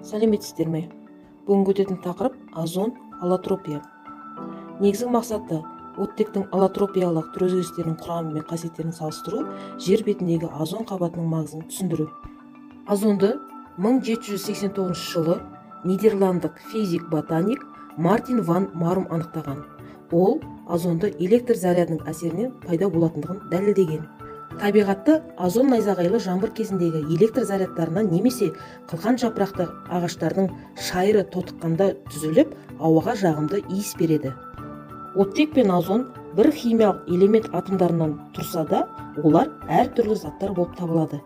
Сәлеметсіздер ме? Бүгінгі өтетін тақырып: озон, аллотропия. Негізгі мақсаты: оттектің аллотропиялық түр өзгерістерінің құрамы мен қасиеттерін салыстыру, жер бетіндегі озон қабатының маңызын түсіндіру. Озонды 1789 жылы нидерландық физик ботаник Мартин ван Марум анықтаған. Ол озонды электр зарядының әсерінен пайда болатындығын дәлелдеген. Табиғатта озон найзағайлы жаңбыр кезіндегі электр зарядтарынан немесе қылқан жапырақты ағаштардың шайыры тотыққанда түзіліп, ауаға жағымды иіс береді. Оттек пен озон бір химиялық элемент атомдарынан тұрса да, олар әртүрлі заттар болып табылады.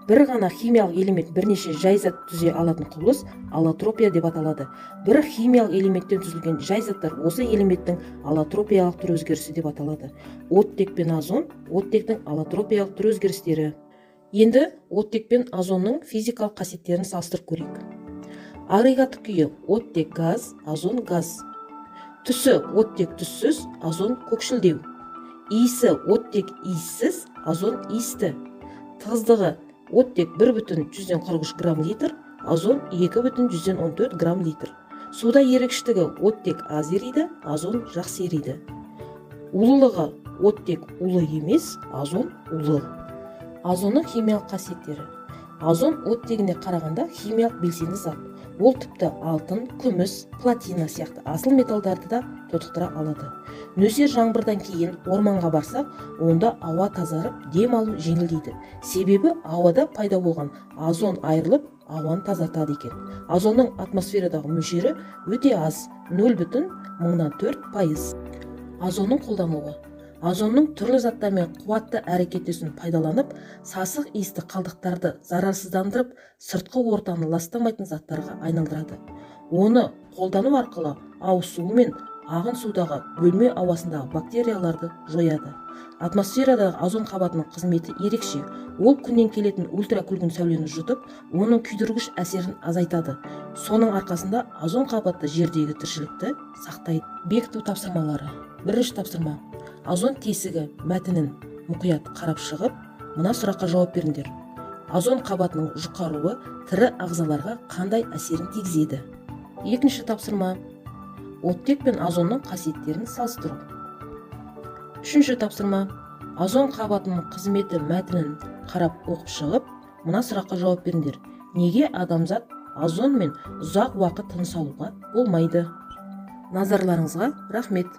Бір ғана химиялық элемент бірнеше жай зат түзе алатын құбылыс аллотропия деп аталады. Бір химиялық элементтен түзілген жай заттар осы элементтің аллотропиялық түр өзгерісі деп аталады. Оттек пен озон – оттектің аллотропиялық түр өзгерістері. Енді оттек пен озонның физикалық қасиеттерін салыстырып көрейік. Агрегаттық күйі: оттек газ, озон газ. Түсі: оттек түссіз, озон көкшілдеу. Иісі: оттек иіссіз, озон иісті. Тығыздығы: оттек 1,43 грамм литр, озон 2,14 грамм литр. Суда ерігіштігі: оттек аз ериді, озон жақсы ериді. Улылығы: оттек улы емес, озон улы. Озонның химиялық қасиеттері. Озон оттегіне қарағанда химиялық белсенді зат. Ол тіпті алтын, күміс, платина сияқты асыл металдарды да тотықтыра алады. Нөсер жаңбырдан кейін орманға барсақ, онда ауа тазарып, дем алу жеңілдейді. Себебі ауада пайда болған озон айырылып, ауаны тазартады екен. Озонның атмосферадағы мөлшері өте аз: 0,04%. Озонның қолданылуы. Озонның түрлі заттармен қуатты әрекеттесуін пайдаланып, сасық иісті қалдықтарды зарарсыздандырып, сыртқы ортаны ластамайтын заттарға айналдырады. Оны қолдану арқылы ауыз суы мен ағын судағы, бөлме ауасындағы бактерияларды жояды. Атмосферадағы озон қабатының қызметі ерекше. Ол күннен келетін ультракүлгін сәулені жұтып, оның күйдіргіш әсерін азайтады. Соның арқасында озон қабаты жердегі тіршілікті сақтайды. Бекіту тапсырмалары. Бірінші тапсырма: «Озон тесігі» мәтінін мұқият қарап шығып, мына сұраққа жауап беріңдер. Озон қабатының жұқаруы тірі ағзаларға қандай әсерін тигізеді? Екінші тапсырма: оттек пен озонның қасиеттерін салыстыру. Үшінші тапсырма: «Озон қабатының қызметі» мәтінін қарап оқып шығып, мына сұраққа жауап беріңдер. Неге адамзат озонмен ұзақ уақыт тыныс алуға болмайды? Назарларыңызға рахмет.